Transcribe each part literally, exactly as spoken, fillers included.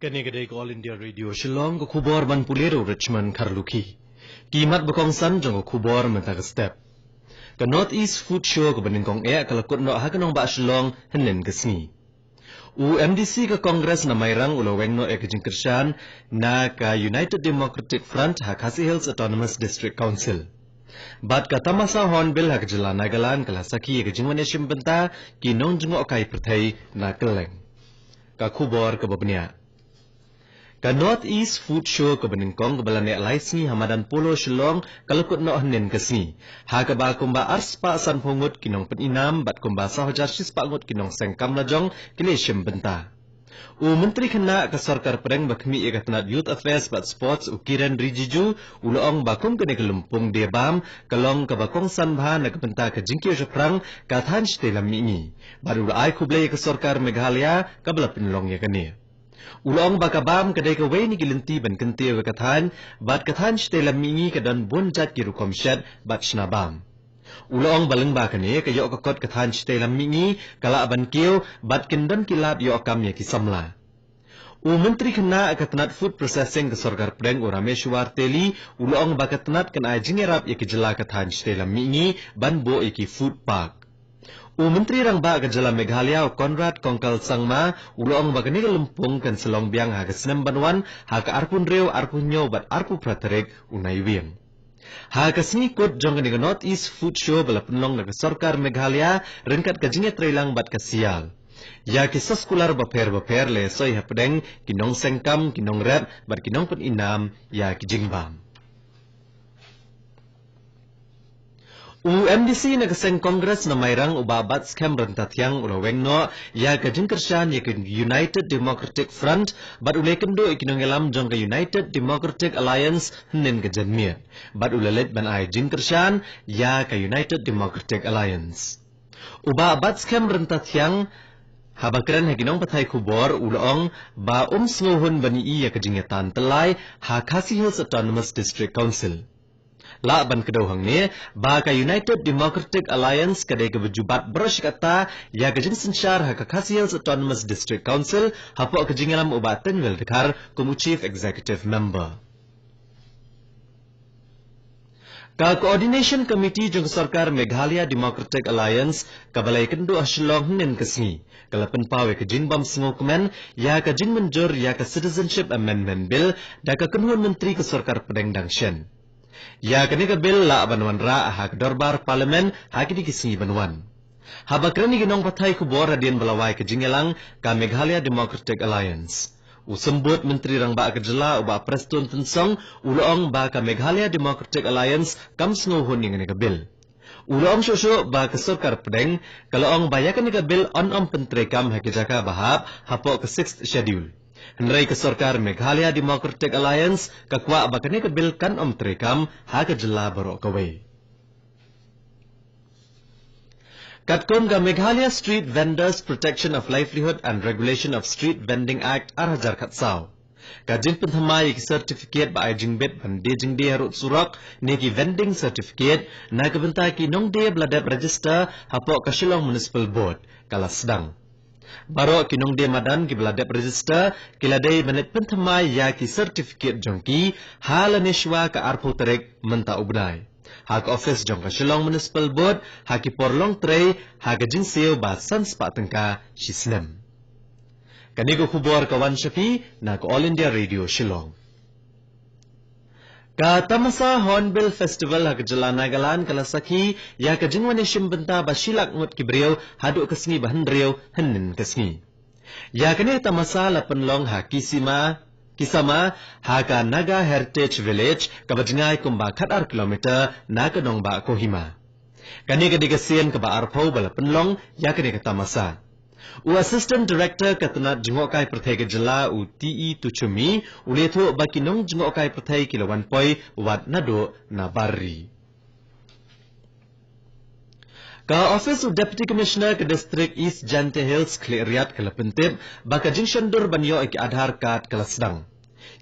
Kane ka dei ka All India Radio Shillong, ka khubor ban pule da u Richmond Kharlukhi. Ki mat ba kongsan jong ka khubor mynta ka step. Ka North East Food Show kaba nyngkong eh ka la kut noh ha ka nongbah Shillong hynnin ka sngi. U M D C ka Congress na Mairang u la weng noh ïa ka jingkyrshan na ka United Democratic Front ha Khasi Hills Autonomous District Council. Bad ka tamasa Hornbill ha ka jylla Nagaland ka la sakhi ïa ka jingwan ïashim bynta ki nongjngohkai pyrthei na kylleng. Ka khubor kaba bniah. Ka North East Food Show kaba nyngkong kaba la neh lai sngi ha madan Polo Shillong ka la kut noh hynnin ka sngi. Ha kaba kumba arspah sanphew ngut ki nongpynim bad kumba saw hajar shispah ngut ki nongseng kam lajong ki la ïashim bynta. U Myntri Khynnah ka Sorkar Pdeng ba khmih ïa ka tnat Youth Affairs bad Sports u Kiren Rijiju u la ong ba kum kane ka lympung die bam ka long kaba kongsan bha na ka bynta ka jingkiew shaphrang ka thaiñ shatei lam mihngi. Bad u la ai khublei ïa ka Sorkar Meghalaya kaba la pynlong ïa kane. U la ong ba ka bam ka dei kawei na ki lynti ban kyntiew ïa ka thaiñ, bad ka thaiñ shatei lam mihngi ka don bun jait ki rukom shet bad shna bam. U la ong ba lyngba kane ka ïoh ka kot ka thaiñ shatei lam mihngi ka lah ban kiew bad kin don ki lad ïoh kam ïa ki samla. U Myntri Khynnah ka tnat Food Processing ka Sorkar Pdeng u Rameshwar Teli u la ong ba ka tnat kan ai jingïarap ïa ki jylla ka thaiñ shatei lam mihngi ban buh ïa ki food park. U Myntri Rangbah ka jylla Meghalaya u Conrad Kongkal Sangma u la ong ba kane ka lympung kan sa long biang ha ka snem ban wan ha ka arphew hynriew, arphew hynñiew bad arphew phra tarik u Naiwieng. Ha ka sngi kut jong kane ka North East Food Show ba la pynlong da ka Sorkar Meghalaya ryngkat ka jingïatreilang bad ka Sial. Ïa ki soskular bapher bapher la soi hapdeng ki nongseng kam, ki nongrep bad ki nongpynim ïa ki jingbam. U M D C na ka seng Congress na Mairang u Bah Batskhem Ryntathiang u la weng noh ïa ka jingkyrshan ïa ka United Democratic Front bad u la ïakynduh ïa ki nongïalam jong ka United Democratic Alliance hynnin ka janmiet. Bad u la leit ban ai jingkyrshan ïa ka United Democratic Alliance. U Bah Batskhem Ryntathiang haba kren ha ki nongpathai khubor u la ong ba um sngewhun ban ïohi ïa ka jingïatan tyllai ha Khasi Hills Autonomous District Council. Lah ban kdew hangne ba ka United Democratic Alliance ka dei kaba ju bat baroh shi katta ïa ka jingsynshar ha ka Khasi Hills Autonomous District Council hapoh ka jingïalam u Bah Tynwiel Dkhar kum u Chief Executive Member. Ka Coordination Committee jong ka Sorkar Meghalaya Democratic Alliance kaba la ïakynduh ha Shillong hynnin ka sngi ka la pynpaw ïa ka jingbym sngewkmen ïa ka jingmynjur ïa ka Citizenship Amendment Bill da ka kynhun myntri ka Sorkar Pdeng dang shen. Ïa kane ka bill lah ban wanrah ha ka dorbar Parliament ha kine ki sngi ban wan. Haba kren ïa ki nongpathai khubor hadien ba la wai ka jingïalang ka Meghalaya Democratic Alliance, u Symbud Myntri Rangbah ka jylla u Bah Prestone Tynsong u la ong ba ka Meghalaya Democratic Alliance kam sngewhun ïa kane ka bill. U la ong shuh shuh ba ka Sorkar Pdeng ka la ong ba ïa kane ka bill yn ym pyntreikam ha ki jaka ba hap hapoh ka Sixth Schedule. Hynrei ka Sorkar Meghalaya Democratic Alliance ka kwah ba kane ka bill kan ym treikam ha ka jylla baroh kawei. Katkum ka Meghalaya Street Vendors Protection of Livelihood and Regulation of Street Vending Act ar hajar khatsaw, ka jingpynthymmai ïa ki certificate ba ai jingbit ban die jingdie harud surok ne ki vending certificate na ka bynta ki nongdie ba la dep register hapoh ka Shillong Municipal Board ka la sdang. Baroh ki nongdie madan kiba la dep register ki la dei ban leit pynthymmai ïa ki certificate jong ki ha lane shuwa ka arphew tarik mynta u bnai ha ka office jong ka Shillong Municipal Board ha ki por longtrei ha ka jingsiew ba san spah tyngka shi snem. Kane ka khubor ka wan sha phi na ka All India Radio Shillong. Ka tamasa Hornbill Festival ha ka jylla Nagaland ka la sakhi ïa ka jingwan ïashim bynta ba shi lak ngut ki briew haduh ka sngi ba hynriew hynnin ka sngi. Ïa kane ka tamasa la pynlong ha Kisima, Kisama, ha ka Naga Heritage Village kaba jngai kumba khat ar kilometer na ka nongbah Kohima. Kane ka dei ka sien kaba arphew ba la pynlong ïa kane ka tamasa. U Assistant Director ka tnat jngohkai pyrthei ka jylla u T E Tuchumi u la ïathuh ba ki nongjngohkai pyrthei ki la wan poi wat naduh na bar ri. Ka office u Deputy Commissioner ka District East Jaintia Hills Khliehriat ka la pyntip ba ka jingshondur ban ïoh ïa ki Aadhaar card ka la sdang.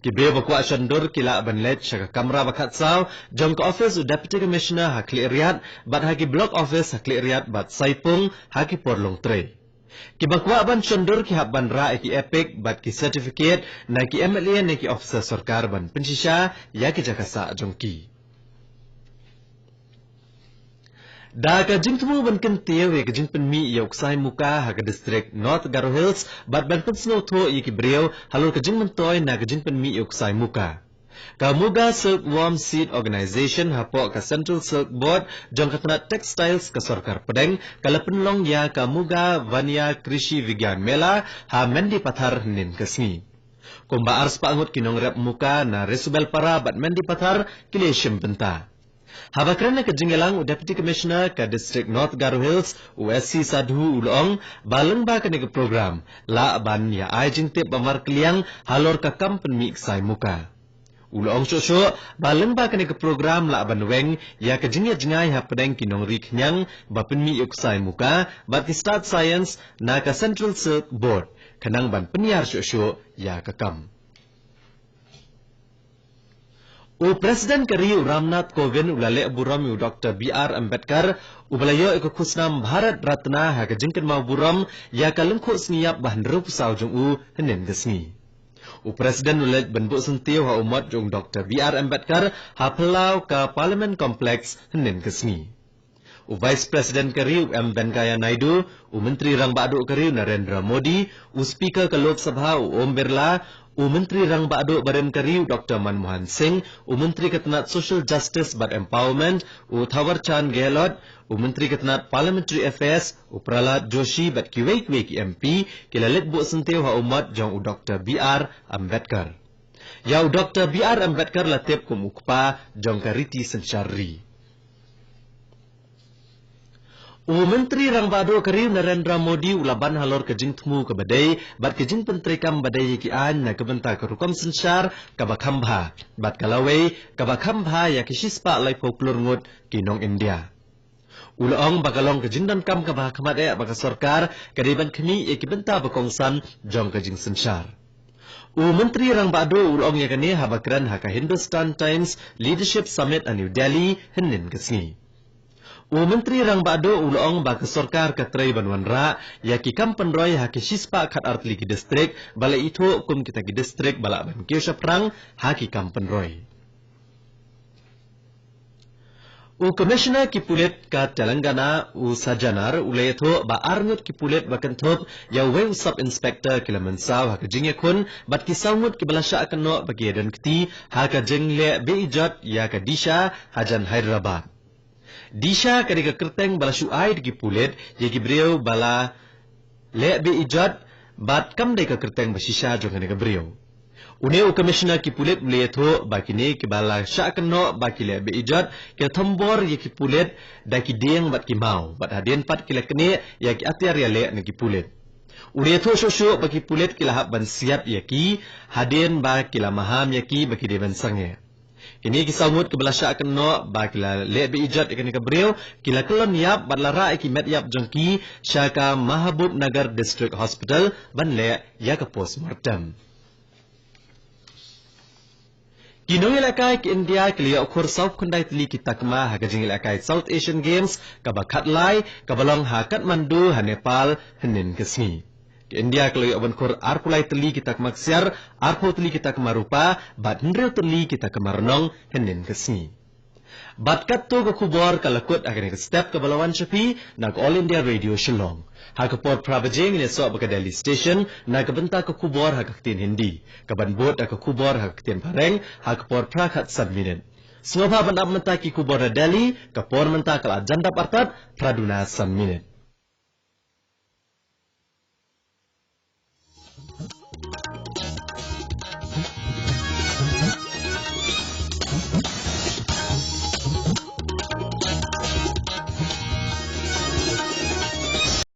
Ki briew ba kwah shondur ki lah ban leit sha ka kamra ba khatsaw jong ka office u Deputy Commissioner ha Khliehriat bad ha ki block office ha Khliehriat bad Saipung ha ki por longtrei. Kiba kwah ban shon dur ki hap ban rah ïa ki EPIC bad ki certificate na ki MLA ne ki officer sorkar ban pynshisha ïa ki jaka sah jong ki. Da ka jingthmu ban kyntiew ïa ka jingpynmih ïa u ksai muka ha ka district North Garo Hills bad ban pynsngewthuh ïa ki briew halor ka jingmyntoi na ka jingpynmih ïa u ksai muka, ka Muga Silkworm Seed Organization hapoh ka Central Silk Board jong ka tnat Textiles ka sorkar pdeng ka la pynlong ïa ka Muga Vanya Krishi Vigyan Mela ha Mendipathar hynnin ka sngi. Kumba arspah ngut ki nongrep muka na Resubelpara bad Mendipathar ki la shim bynta. Haba kren ha ka jingïalang u Deputy Commissioner ka District North Garo Hills, u S C Sadhu, u la ong ba lyngba kane ka program lah ban ïa ai jingtip ba markylliang halor ka kam pynmih ksai muka. U la ong shuh shuh ba lyngba kane ka program lah ban weng ïa ka jingïa jngai hapdeng ki nongri khñiang ba pynmih ïa u ksai muka bad ki stad science na ka Central Silk Board khnang ban pynïar shuh shuh ïa ka kam. U President ka ri u Ramnath Kovind u la leh burom ïa u Doktor B R Ambedkar, uba la ïoh ïa ka khusnam Bharat Ratna ha ka jingkynmaw burom ïa ka lyngkhuh sngi ïap ba hynriewphew saw jong u hynnin ka sngi. U President u la leit ban buh syntiew ha u mot jong u Doktor B R Ambedkar ha phyllaw ka Parliament Complex hynnin ka sngi. U Vice President ka ri u M Venkaiah Naidu, u Myntri Rangbah Duh ka ri u Narendra Modi, u Speaker ka Lok Sabha u Om Birla, u Myntri Rangbah Duh barim ka ri u Doktor Manmohan Singh, u Myntri ka tnat Social Justice bad Empowerment, u Thawar Chand Gehlot, u Myntri ka tnat Parliamentary Affairs, u Prahlad Joshi bad kiwei kiwei ki M P ki la leit buh syntiew ha u mot jong u Doktor B R Ambedkar. Ïa u Doktor B R Ambedkar la tip kum u kpa jong ka riti synshar ri. U Myntri Rangbah Duh ka ri u Narendra Modi u la ban halor ka jingthmu kaba dei bad ka jingpyntreikam ba dei ïa ki aiñ na ka bynta ka rukom synshar kaba kham bha bad ka lawei kaba kham bha ïa ki shispah laiphew klur ngut ki nong India. U la ong ba ka long ka jingdonkam kaba hakhmat eh ba ka sorkar ka dei ban khmih ïa ki bynta ba kongsan jong ka jingsynshar. U Myntri Rangbah Duh u la ong ïa kane haba kren ha ka Hindustan Times Leadership Summit ha New Delhi hynnin ka sngi. U Myntri Rangbah Duh u la ong ba ka sorkar ka trei ban wanrah ïa ki kam pynroi ha ki shispah khatar tylli ki distrik ba la ithuh kum kita ki distrik ba lah ban kiew shaphrang ha ki kam pynroi. U Commissioner ki pulit ka Telangana, u Sajanar, u la ïathuh ba ar ngut ki pulit ba kynthup ïa uwei u Sub Inspector ki la mynsaw ha ka jingïakhun bad ki saw ngut kiba la shah kynnoh ba ki ïadon kti ha ka jingleh be-ijot ïa ka DISHA hajan Hyderabad. DISHA ka dei ka kyrteng ba la shu ai da ki pulit ïa ki briew ba la leh be-ijot bad kam dei ka kyrteng ba shisha jong kane ka briew. Une u Commissioner ki pulit u la ïathuh ba kine kiba la shah kynnoh ba ki leh be-ijot ki la thombor ïa ki pulit da ki dieng bad ki maw bad hadien pat ki la knieh ïa ki atiar ïaleh na ki pulit. U la ïathuh shuh shuh ba ki pulit ki la hap ban siat ïa ki hadien ba ki la maham ïa ki ba ki dei ban sangeh. Kine ki saw ngut kiba la shah kynnoh ba ki la leh be-ijot ïa kane ka briew ki la kyllon ïap bad la rah ïa ki met ïap jong ki sha ka Mahabubnagar District Hospital ban leh ïa ka postmortem. Ki nongïalehkai ki India ki la ïoh khur sawphew khyndai tylli ki takma ha ka jingïalehkai South Asian Games kaba khatlai kaba long ha Kathmandu ha Nepal hynnin ka sngi. Ka India ka la ïoh ban khur arphew lai tylli ki takma ksiar, arphew tylli ki takma rupa bad hynriew tylli ki takma rnong hynnin ka sngi. Bad katto ka khubor ka la kut ha kane ka step kaba la wan sha phi na ka All India Radio Shillong. Ha ka por phra baje ngin ïasoh bad ka Delhi Station na ka bynta ka khubor ha ka ktien Hindi, kaban bud ha ka khubor ha ka ktien Phareng ha ka por phra khatsan minit. Sngewbha ban ap mynta ki khubor na Delhi, ka por mynta ka la jan dap artat phra duna san minit.